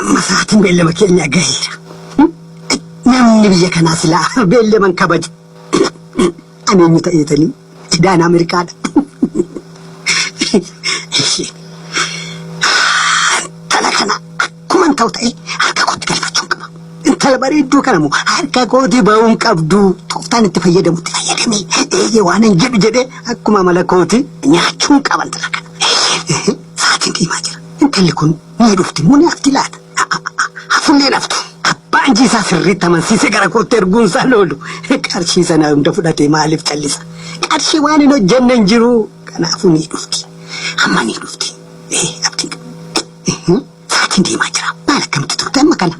Amma sa'aatiin beellama keenya gaheera. Namni biyya kanaa silaa beellaman kabaju. Ani eenyu ta'eetanii idaan Ameerikaadha. Intala kana akkuman ta'u ta'ee harka kootti galfachuun qaba. Intala bareedduu kana immoo harka kootii ba'uu hin qabdu. Tooftaan itti fayyadamu itti fayyadamee eeyyee waan hin jedhu jedhee akkuma amala kootii nyaachuun qaba intala kana. Sa'aatiin deemaa jira. Intalli kun ni dhufti immoo ni hafti laata? Hafullee haftu. Abbaan jiisaa sirriitti amansiisee gara kootti erguun isaa loolu. Qarshii sana hunda fudhatee maaliif callisa? Qarshii waan hin hojjenne hin jiru. Kanaafuu ni dhufti. Amma ni dhufti. Ee abdii qaba. Sa'aatiin deemaa jira. Maal akkamitti turte amma kana?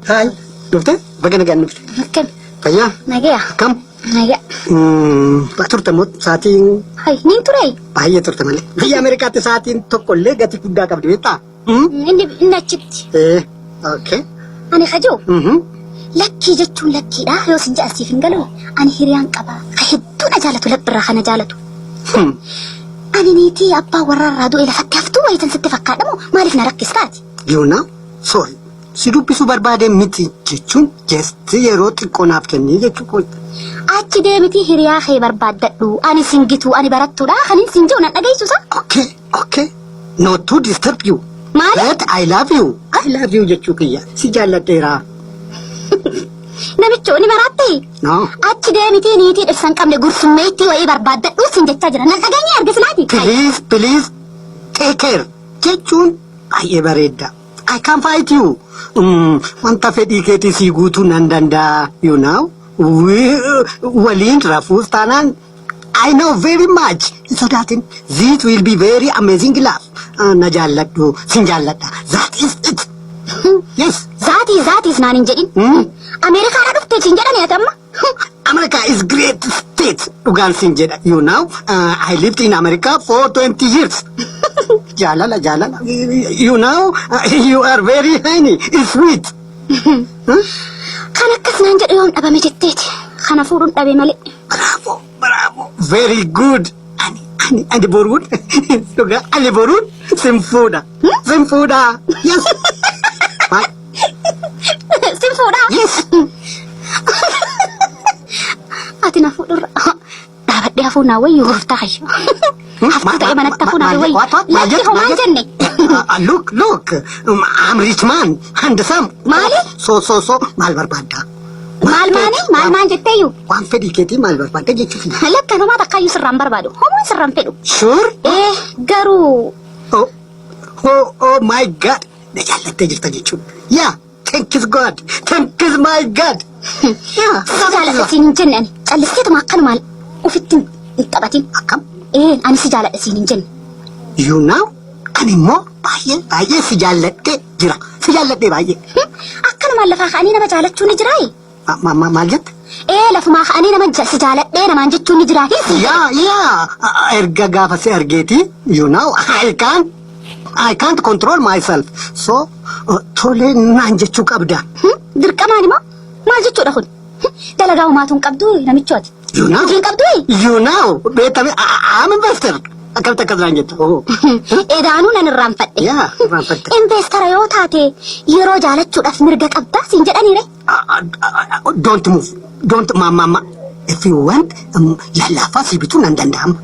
Haay, dhufte? Baga nagaan dhufte. Akkam. Fayyaa? Nagaya. Akkam? Nagaya. Turte moo sa'aatiin Hay, niin ture. Baay'ee turte malee. Biyya Ameerikaatti sa'aatiin tokko illee gatii guddaa qabdi beektaa? Inni achitti. Ee, okay. Ani kajoo. Lakkii jechuun lakkiidha. Yoo sin jedhan siif hin galu. Ani hiriyaan qaba. Ka hedduu na jaalatu laphirraa kana jaalatu. Ani niitii abbaa warraarraa du'e lafatti haftuu wayitan sitti fakkaadhamoo maaliif na rakkistaati? Yoona, sorry. Si dubbisuu barbaade miti jechuun just yeroo xiqqoo naaf kennii jechuu kooti. Achi deemitii hiriyaa kee barbaaddadhu. Ani sin gitu, ani barattuudha. Kanin sin jiru nan dhageessusa. Okay. Not to disturb you. Maali? But I love you. I love you jechuu kiyya. Si jaalladheera. Namicho ni maraatte. No. Achi deemitii niitii dhirsa hin qabne gursummeettii wayii barbaaddadhu sin jechaa jira. Nan dhageenye argisilaati. Please, please, take care. Jechuun baay'ee bareedda. I can fight you. Wanta fedhii keetii sii guutuu nan danda'a. You know? Waliin rafuus taanaan I know very much. Hin sodaatin. This will be very amazing love. Na jaalladhu, sin jaalladha. That is it. Yes. Zaatii zaatiis naan hin jedhin. Ameerikaadhaa dhuftee siin jedhani ati amma. America is great state. Dhugaan sin jedha. You know, I lived in America for 20 years. Jaalala, jaalala. You know, you are very honey, sweet. Huh? Kan akkas naan jedhu yoom dhabame jetteeti. Kana fuudhuun dhabe malee. Bravo, bravo. Very good. Ani boruun, dhugaa, ani boruun sin fuudha. Sin fuudha. Yes. Maal? Sin fuudhaa? Yes. Ati na fuudhurra. Dhaabadhee hafuu naa wayyu gooftaa kayyo. Haftuu ta'e manatti hafuu naa wayyu. What, what? Maal Lakki jette? homaan jenne. Look, look. I'm rich man. Handsome. Maali? So, so, so. Maal barbaadda? Maal maani? Maal maan jetteeyyuu? Waan fedhii keetii maal barbaadda jechuuf. Lakka homaa takkaayyuu sirraan barbaadu. Homuun sirraan fedhu. Sure? Eh, garuu Oh, oh, oh my God. Na jaallattee jirta jechuudha. Yeah. Thank you God. Thank you my God. Yeah. Si jaaladha siin hin jenne ani. Callisteetuma akkanumaan ofitti hin taphatin. Akkam? Eh, ani si jaaladha siin hin jenne. You know, ani immoo baay'ee baay'ee si jaalladhee jira. Si jaalladhee baay'ee. Akkanumaan lafaa ka'anii nama jaalachuun ni jiraayi? Maal jette? Ee, lafumaa ka'anii nama si jaaladhee namaan jechuun ni jiraa hin Yeah. Erga gaafa si argeeti, you know, I can't control myself. So, tolee naan jechuu qabda. Dirqamaan immoo maal jechuudha kun? Dalagaa homaatu hin qabdu namichooti. You know? Hojii hin qabdu? You know, beektame, I'm investor. Akkamitti akkas naan jetta? Oh. Edaanuu nan irraanfadhe. Yeah, irraanfatte. Investara yoo taate yeroo jaalachuudhaaf mirga qabda siin jedhaniire. Don't move. Don't, ma, ma, ma. If you want, lallaafaa si bituu nan danda'ama.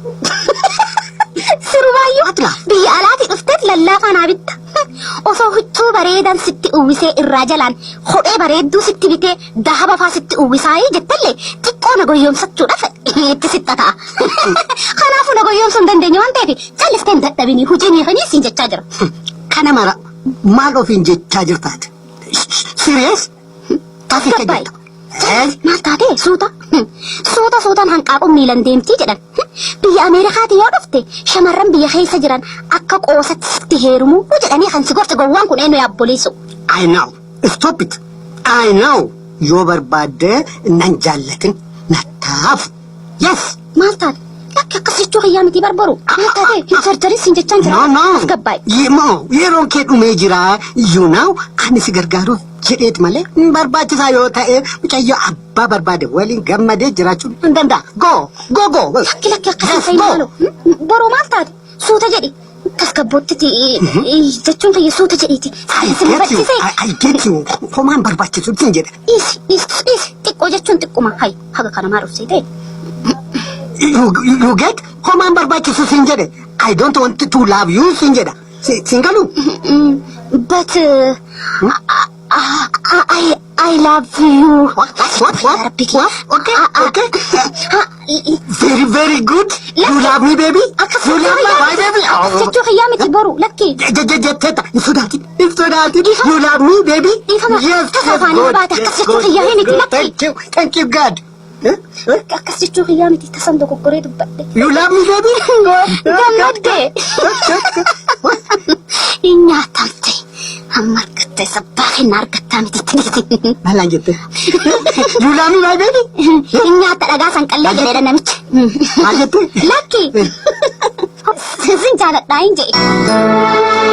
Sirubaayyuu What laugh? Biyya alaatii dhufteet lallaafaa naa bitta. Osoo huccuu bareedan sitti uwwisee irraa jalaan kophee bareedduu sitti bitee dahaba faa sitti uwwisaayii jettallee xiqqoo na goyyomsachuudhaaf itti sitta ta'a. Kanaafuu na goyyomsuu hin dandeenye waan ta'eef callistee hin dadhabinii hojii ni siin jechaa jira. Kana mara maal ofiin jechaa jirtaati? Serious? Taasisa Gabbaay. jirta. Eh? Maal taate suuta? Suuta suutaan hanqaaquun miilan deemtii jedhan. Biyya Ameerikaati yoo dhufte shamarran biyya keessa jiran akka qoosatti sitti heerumuu jedhanii kan si gorse gowwaan kun eenyu yaabboleessu? I know. Stop it. I know. Yoo barbaadde nan jaallatin nattaafu. Yes. Maal taate? Lakki akkas jechuu kiyyaa miti barbaru. Maal taate? Hin jarjarin siin jechaan jira. No, no. As gabbaay. Moo yeroon kee dhumee jira. You know, ani si gargaaruuf jedheet malee hin barbaachisaa yoo ta'e mucayyoo abbaa barbaade waliin gammadee jiraachuun hin danda'a. Go, go, go. Lakki lakki akkas hin Yes, ta'in go. maaloo. Boruu maal taate? Suuta jedhi. Tasgabboottiti jechuun kiyya suuta jedhiiti. I Si get you. mufachiisee. I get you. Homaan barbaachisu siin jedha. Dhiisi dhiisi dhiisi xiqqoo jechuun xiqquma hayi haga kana maal of seetee. You get? Homaan barbaachisu siin jedhe. I don't want to love you siin jedha. Siin galu? But I love you. What? What? What? What? Okay, okay. Very, very good. You love me, baby? You love me, my baby? Akkas jechuu kiyyaa miti boru lakki. Jetteeta. Hin sodaatin. Hin sodaatin. You love me, baby? Dhiifama. Yes, Tasa yes, afaanii good. baate Yes, akkas jechuu good. kiyyaa miti Good. lakki. Thank you. Thank you, God. Eh? Eh? Akkas jechuu kiyyaa miti tasan dogoggoree dubbadhe. You love me, baby? Gammadde. Hin nyaatamte. Amma argatte sabbaa kenna argattaa miti. Maal naan jette? You love me, my baby? Hin nyaatta dhagaa san qallee jedheedha namichi. Maal jette? Lakki. Sin jaaladhaa hin jedhe.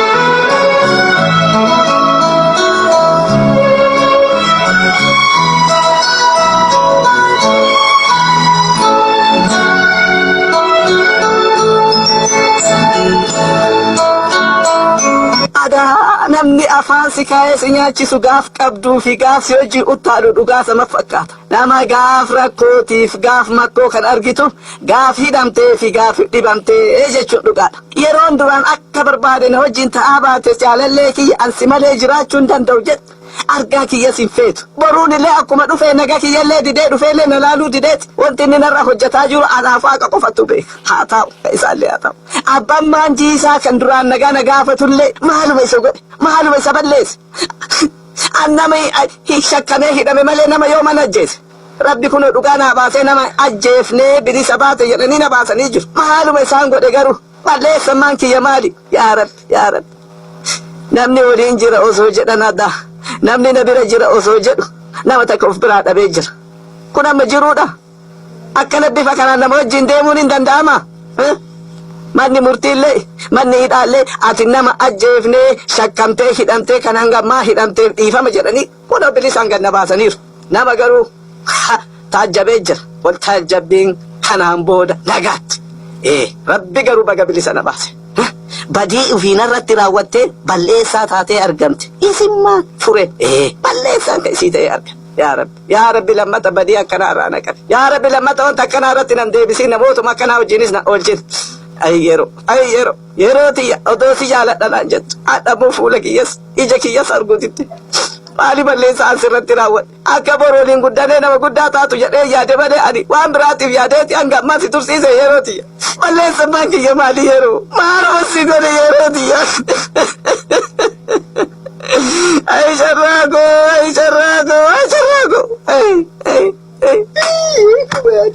Adaa namni afaan si kaa'ee si nyaachisu gaaf qabduu fi gaaf si hojii uttaalu dhugaa sama fakkaata. Nama gaaf rakkootiif gaaf makkoo kan argitu gaaf hidhamtee fi gaaf dhibamtee jechuun dhugaadha. Yeroon duraan akka barbaade na wajjin ta'aa baate jaalallee kiyya ansi malee jiraachuu hin danda'u jedhu. Argaa kiyyas hin feetu. Boruun illee akkuma dhufee nagaa kiyyallee didee dhufeellee na laaluu dideeti. Wanti inni narra hojjetaa jiru anaaf waaqa qofattu beeka. Haa ta'u isaallee haa ta'u. Abbaan maanjii isaa kan duraan nagaa na gaafatullee maaluma isa godhe maaluma isa balleesse. An nama shakkamee hidhame malee nama yoo mana ajjeese. Rabbi kun dhugaa naa baasee nama ajjeefnee bilisa baate jedhanii na baasanii jiru. Maaluma isaan godhe garuu balleessammaan kiyya maali? Yaa Rabbi yaa Rabbi. Namni waliin jira osoo jedhan adda. Namni na bira jira osoo jedhu nama takka of biraa dhabee jira. Kun amma jiruudha. Akkana bifa kanaan nama wajjin deemuun hin danda'ama. Manni murtiillee manni hidhaallee ati nama ajjeefnee shakkamtee hidhamtee kan hangammaa hidhamteef dhiifama jedhanii kun bilisaan gad na baasaniiru. Nama garuu taajjabee jira. Wal taajjabbiin kanaan booda nagaatti. Rabbi garuu baga bilisa na baase. Badii ofiinarratti raawwattee balleessaa taatee argamte. Isimmaa fure. Balleessaan kan isii ta'ee argame. Yaa Rabbi, yaa Rabbi lammata badii akkanaa irraa na qabi. Yaa Rabbi lammata wanta akkanaa irratti nan deebisin namootuma akkanaa wajjinis na oolchin. Ay yeroo, ay yeroo, yeroo tiyya odoo si jaaladha naan jettu. Hadhamuu fuula kiyyas, ija kiyyas arguutitti. Maali balleessaa asirratti raawwadhe? Akka boru waliin guddanee nama guddaa taatu jedhee yaade malee ani waan biraatiif yaadeeti hanga ammaa si tursiise yeroo tiyya. Balleessummaan kiyya maali yeroo? Maaluma si godhe yeroo tiyya? Ay carraaqoo, ay carraaqoo, ay carraaqoo. Ay, ay, ay.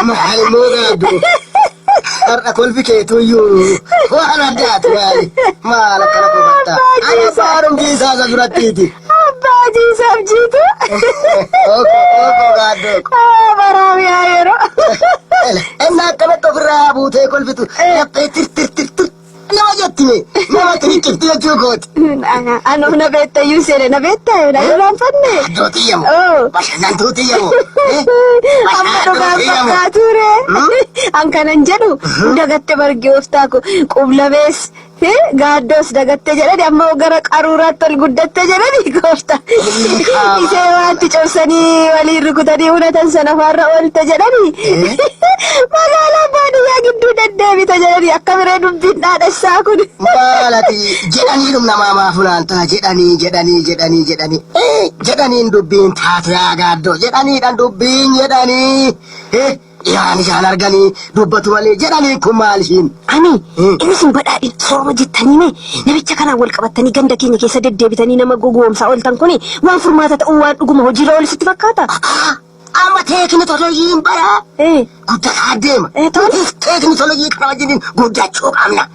Maal immoo gaaddu? Har'a kolfi keetuyyuu waan addaati maali? Maal akkana kofatta? Ani abbaa isaa isa durattiiti. Abbaa jiisaaf jiitu. Oko oko gaaddoo. Baraabiyaa yeroo. Inni akkanatti ofirraa buutee kolfitu laphee tir tir tir tir nama jettime nama tiriccifti jechuu kooti. Anuuf na beektayyuu seene na beektaa na irraanfanne. Addoo xiyyamu. Bashannantuu xiyyamu. Amma dhugaan fakkaatuure. An kanan jedhu dagatte bargee oftaa qublamees gaaddoos dagatte jedhani amma gara qaruuraatti ol guddatte jedhani goofta. Isee waanti cabsanii waliin rukutanii unatan sana faarra oolte jedhani. Magaalaa baadiyyaa gidduu deddeebite jedhani akka biree dubbiin dhaadhessaa kun. Maalati jedhanii dhumna maamaa funaantaa jedhanii jedhanii jedhanii jedhanii jedhaniin dubbiin taate yaa gaaddoo jedhaniidhaan dubbiin jedhanii Iyaan isaan arganii dubbatu malee jedhanii kun maal ishiin. Ani inni sin badhaadhin sooroma jettanii mee namicha kanaan wal qabattanii ganda keenya keessa deddeebitanii nama gowwoomsaa ooltan kuni waan furmaata ta'uu waan dhuguma hojiirra oolu sitti fakkaata? Amma teekinooloojiin bara guddataa deema. Tole. Nutis teekinooloojii kana wajjin guddachuu qabna.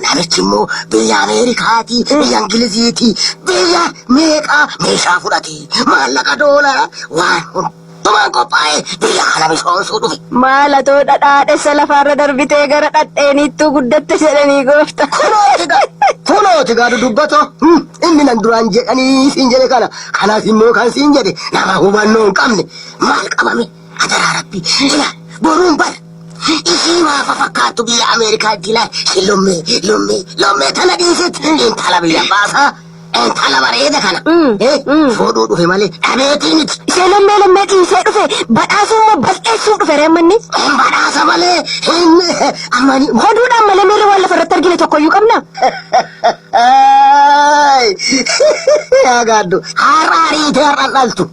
Namichi immoo biyya Ameerikaatii, biyya Ingiliziitii, biyya meeqaa meeshaa fudhatee maallaqa doolaara waan hundumaa Dubartummaan qophaa'ee biyya kana misoomsuu dhufe. Maal atoo dhadhaadhessa lafaarra darbitee gara dhadheeniittuu guddatte jedhanii goofta. Kunooti gaa kunooti gaa dudubbatoo inni nan duraan jedhanii siin jedhe kana kanas immoo kan siin jedhe nama hubannoo hin qabne maal qabame adaraa rabbi ila boruun bar ishii maafa fakkaattu biyya Ameerikaatti ilaal si lommee lommee lommee tana dhiisitti intala biyya baasaa intala bareeda kana fuudhuu dhufe malee dhabeetii miti. Ishee lommee lommee dhiisee dhufe badhaasuu immoo bal'eessuuf dhufe reemmanni. Hin badhaasa malee hin amani. Oduudhaan malee miirri waan lafarratti argine tokkoyyuu qabna. Yaa gaaddu har'a ariitee har'an dhaltu.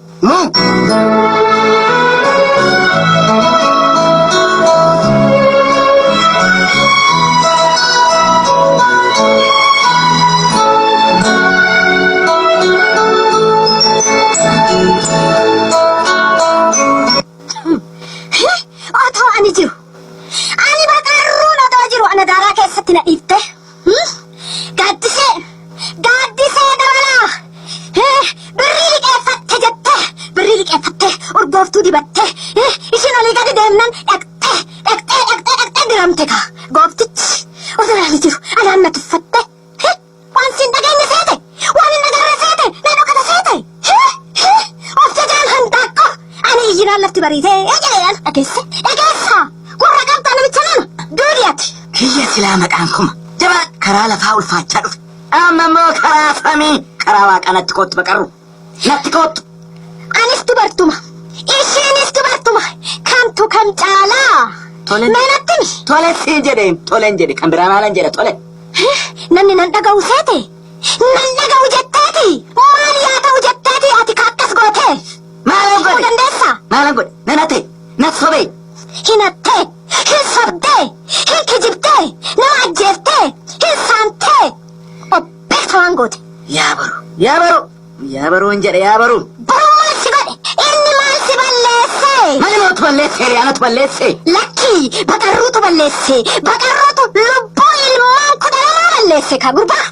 Otoo ani jiru. Ani baqarruun otoo jiru ana daaraa keessatti na dhiifte. Gaaddisee! Gaaddisee dabalaa! Birrii liqeeffatte jettee birrii liqeeffattee urgooftuu dibattee ishiin olii gadi deemnan dhaqxee dhaqxee dhaqxee dhaqxee diramte kaa gooftichi otoo ani jiru anaan na tuffatte. Waan siin dhageenye seete waan hin agarre seete na dhokata seete. Of jajaan handaaqqoo ani iyyinaan lafti bariitee jedhee dhageesse dhageessa gurra qabdaa namicha nana duudhi ati. Kiyya silaa maqaan kuma jabaa karaa lafaa ulfaachaa dhufe. Amma immoo karaa samii karaa waaqaa natti koottu baqarru. Natti koottu. Anis dubartuma. Ishiinis dubartuma. Kamtu kam caalaa? Tole. Mee natti himi. Tole siin jedheen toleen jedhe kan biraa maalan jedha tole. Namni nan dhaga'u seete? Nan dhaga'u jetteeti? Maal yaa ta'u jetteeti ati ka akkas goote? Maalan Himuu godhe? dandeessaa? Maalan godhe? Nan hate? Nan sobee? Hin hattee, hin sobdee, hin kijibdee, nama ajjeeftee, hin saamtee. Obbeekta waan goote. Yaa baru yaa baru yaa baruun jedhe yaa baru. Boruu maal si godhe? Inni maal si balleesse? Mali mootu balleesse hiriyaanatu balleesse. Lakkii baqarruutu balleesse. Baqarruutu lubbuu ilmaan 12 balleesse ka gurbaa.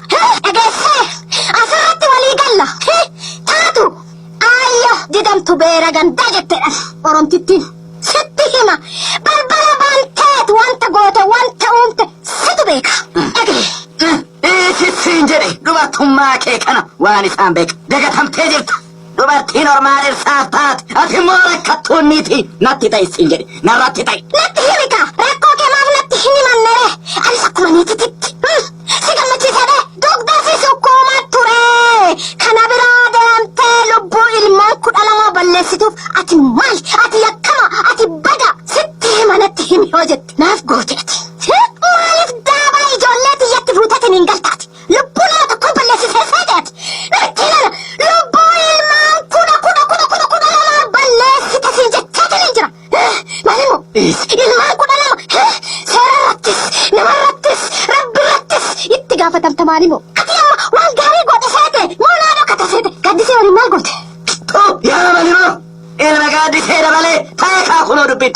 Dhageesse asirratti walii galla. Taatu aayyo didamtu beera gandaa jetteedha oromtittiin. Sitti hima balbala banteet wanta goote wanta uumte situ beeka. Dhagaye. Siin jedhe dubartummaa kee kana waan isaan beeka. Dagatamtee jirta. Dubartiin ormaa dhirsaaf taate ati immoo rakkattuun niiti natti ta'i siin jedhe narratti ta'i. Natti himi kaa rakkoo kee maaf natti hin himanne anis akkuma niitititti si gammachiisedhe dugda si sukkuumaa ture kana biraa deemtee lubbuu ilmaan 12 balleessituuf ati maal ati yakkama ati bada sitti hima natti himi yoo jette naaf goote ati. Maaliif daabaa ijoollee tiyyatti fuuteetiin hin galtaati lubbuu nama tokko balleessisee seete ati natti nana lubbuu ilmaan kudha kudha kudha kudha 12 balleessite siin jechaatiin hin jira. Maalimoo ilmaan 12 seera irrattis nama irrattis rabbi irrattis itti gaafatamta maalimoo ati amma waan gaarii goote seete moo naa dhokata seete gaaddisee waliin maal goote? Yaa malimoo ilma gaaddisee dabalee taakaa kunoo dubbin.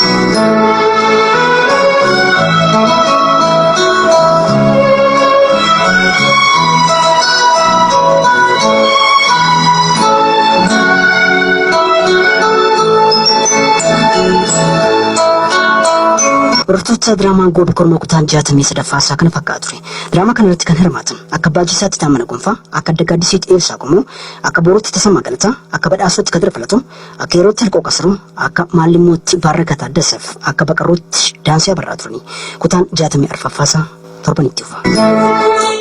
Hordoftoota diraamaa Goobi Kormaa kutaan 63ffaa isaa kana fakkaatu ture. Diraamaa kana irratti kan hirmaatan akka Baajisaatti Taammana Gonfaa, akka Adda Gaaddisiitti Eelsaa Qomoo, akka Boorootti Tasammaa Galataa, akka Badhaasootti Kadir Filatoo, akka Yerootti Halqoo Qasiruu, akka Maallimmootti Baarrakaa Taaddasaaf, akka Baqarrootti Daansii Abarraa turani. Kutaan 64ffaa isaa torbanitti dhufa.